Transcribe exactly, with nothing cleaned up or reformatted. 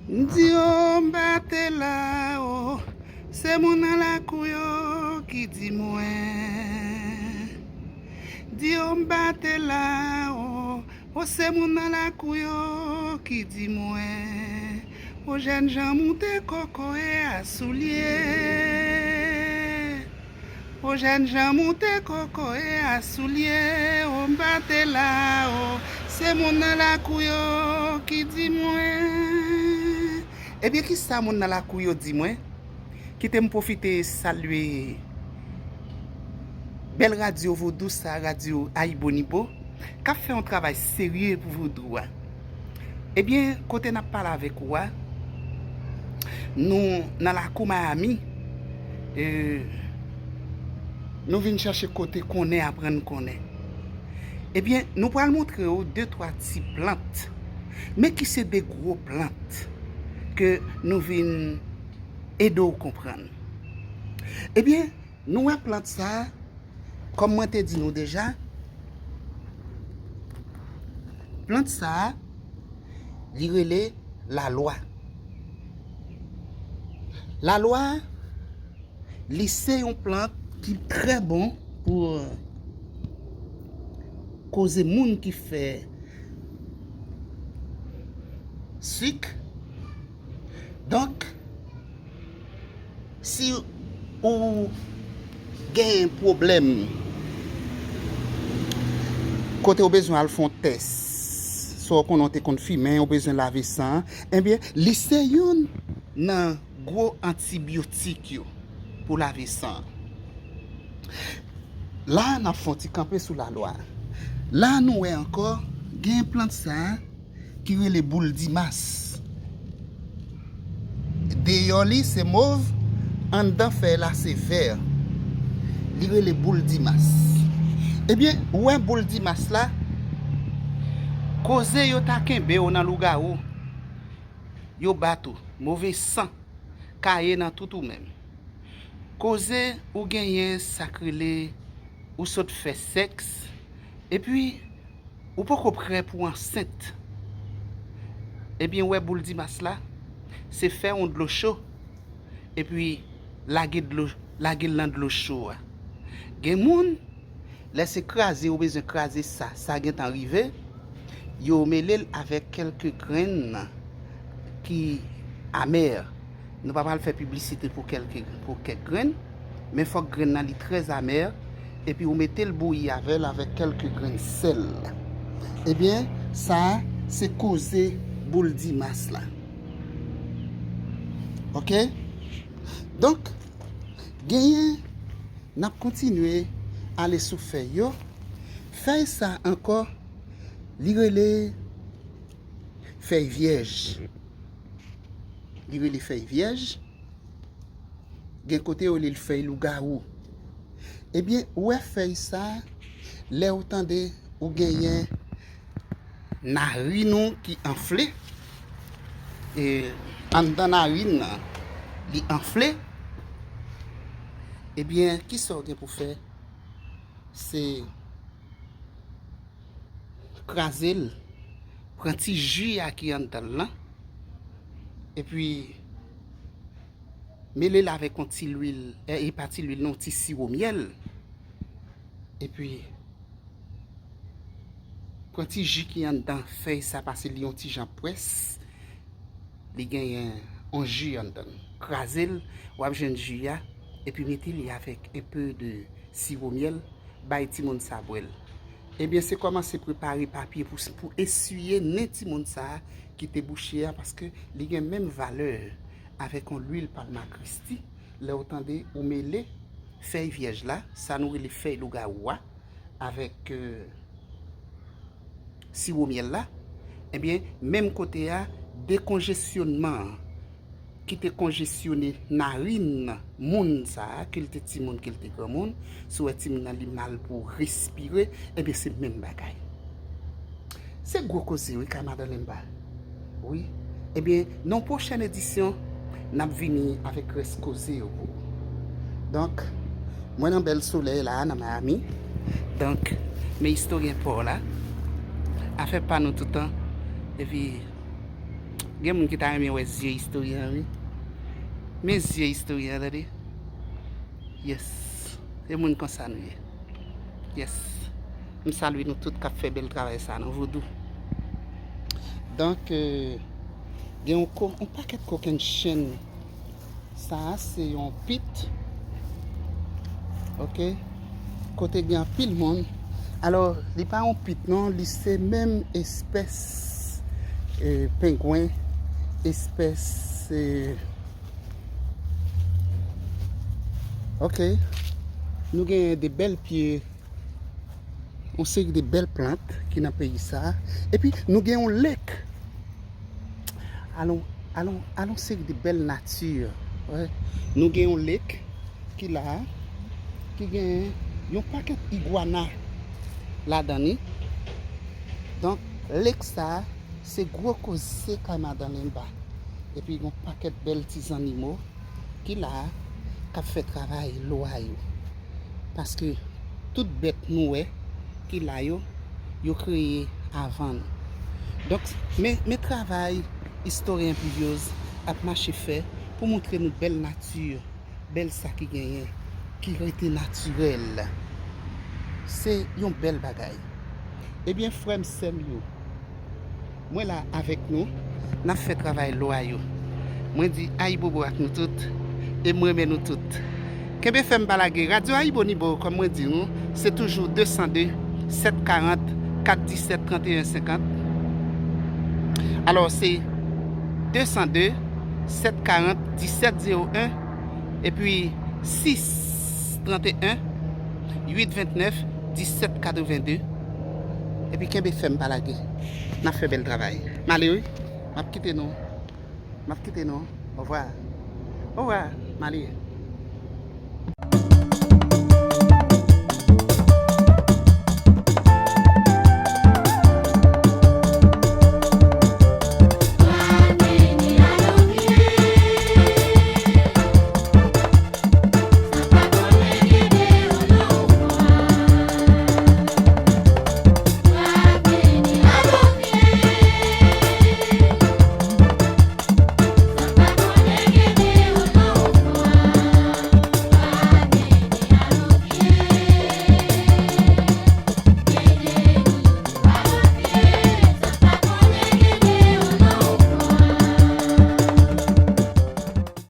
Di yo m pa te la o, se moun nan lakou yo ki di mwen. Di yo m pa te la o, o se moun nan lakou yo ki di mwen. O jènjan moute kokoye a soulye. O jènjan moute kokoye a soulye, o m pa te la o, se moun nan lakou yo ki di mwen. Ebyen, kisa moun nan lakou yo di mwen? Kite m pwofite salye bèl radyo vodou sa, radyo Ayibonibo, k ap fè yon travay serye pou vodou a. Ebyen, kote n ap pale avèk ou a, nou nan lakou Miami, e, nou vin chache kote konnen, aprann konnen. Ebyen, nou pral montre w de twa ti plant, men ki se de gwo plant ke nou vin ede w konprann. Ebyen, nou wè plant sa a, kòm mwen te di nou deja, plant sa a, li rele lalwa. Lalwa, li se yon plant ki trè bon pou koze moun ki fè sik. Donk, si ou gen pwoblèm kote ou bezwen al fè yon tès, swa ou konnen ou te konn fimen, ou bezwen lave san an, ebyen, li se youn nan gwo antibyotik yo pou lave san an. La, n ap fè yon ti kanpe sou lalwa. La, nou wè ankò, gen plant sa a ki rele boul dimas. Deyò li se mov, anndan fèy la se vè. Li rele boul dimas. Ebyen, ou wè boul dimas la, koze yo ta kenbe w nan lougawou, yo bat ou, move san, kaye nan tout ou menm. Koze ou genyen sa k rele ou sot fè sèks, epi ou poko prè pou ansent. Ebyen, ou wè boul dimas la, se fè yon dlo cho, epi lage dlo, lage l nan dlo cho a. Gen moun, lè se kraze ou bezwen kraze sa, sa gentan rive, yo mele l avèk kèlke grenn ki amè. Nou pa pral fè piblisite pou kèlke, pou kèk grenn, men fòk grenn nan li trè amè, epi ou mete l bouyi avè l avèk kèlke grenn sèl. Ebyen, sa a se koze boul dimas la. Oke? Donk, genyen, n ap kontinye ale sou fèy yo. Fèy sa ankò, li rele fèy vyèj. Li rele fèy vyèj. Gen kote yo rele l fèy lougawou. Ebyen, ou wè fèy sa, lè ou tande ou genyen narin ou ki anfle, e anndan narin nan, li anfle, ebyen, kisa w gen pou fè? Se kraze l, pran ti ji a ki anndan l lan, epi mele l avèk yon ti lwil, e, e pa ti lwil non, ti siwo myèl, epi pran ti ji ki anndan fèy sa, pase li yon ti jan pwès, li genyen yon ji anndan l. Kraze l, w ap jwenn ji a, epi mete li avèk enpe de siwo myèl, bay timoun sa bwè l. Ebyen, se kòmanse prepare papye pou, pou esiye nen timoun sa a ki te bouche a, paske li gen menm valè avèk yon lwil palma kristi. Lè w tande ou mele fèy vyèj la, sa nou rele fèy lougawou a, avèk, e, siwo myèl la, ebyen, menm kote a, dekonjesyonman an ki te konjesyone narin moun sa a, ke l te timoun, ke l te granmoun, si w wè timoun nan li mal pou respire, ebyen, se menm bagay. Se gwo koze, wi, kay madan Lenba. Wi. Ebyen, nan yon pwochèn edisyon, n ap vini avèk rès koze yo pou ou. Donk, mwen nan bèl solèy la, nan Miami. Donk, men istoryen pò la. Afè pa nou toutan. Epi, Gen moun ki ta renmen wè zye istoryen an, wi. Men zye istoryen an, tande. Yes. Se moun konsa nou ye. Yes. M salye nou tout k ap fè bèl travay sa nan vodou. Donk, euh, gen yon, ko- yon pakèt kokenn chenn. Sa a se yon pit. Ok. Kote gen anpil moun. Alò, li pa yon pit non, li se menm espès, eh, pengwen, espès, eh, ok. Nou gen de bèl pye, yon seri de bèl plant ki nan peyi sa. Epi nou gen yon lek. Alon, alon, alon seri de bèl nati. Wè. Nou gen yon lek ki la, ki gen yon pakèt igwana ladan li. Donk, lek sa, se gwo koze kay madan Lenba. Epi gen yon pakèt bèl ti zannimo ki la, k ap fè travay lwa yo. Paske tout bèt nou wè ki la yo, yo kreye avan nou. Donk, men, men travay istoryen Pluviose ap mache fè pou montre nou bèl nati, bèl sa ki genyen, ki rete natirèl. Se yon bèl bagay. Ebyen, frè m, sè m yo, mwen la avèk nou, n ap fè travay lwa yo. Mwen di ayibobo ak nou tout, e m renmen nou tout. Kenbe fèm pa lage. Radyo Ayibonibo, kòm mwen di nou, se toujou de san de, sèt karant, kat disèt, tranteyen senkant. Alò, se de san de, sèt karant, disèt zewo en, epi sis tranteyen, uit ventnèf, disèt katrevende. Epi kenbe fèm pa lage. N ap fè bèl travay. M ale wi. M ap kite nou. M ap kite nou. Ovwa. Ovwa. M ale.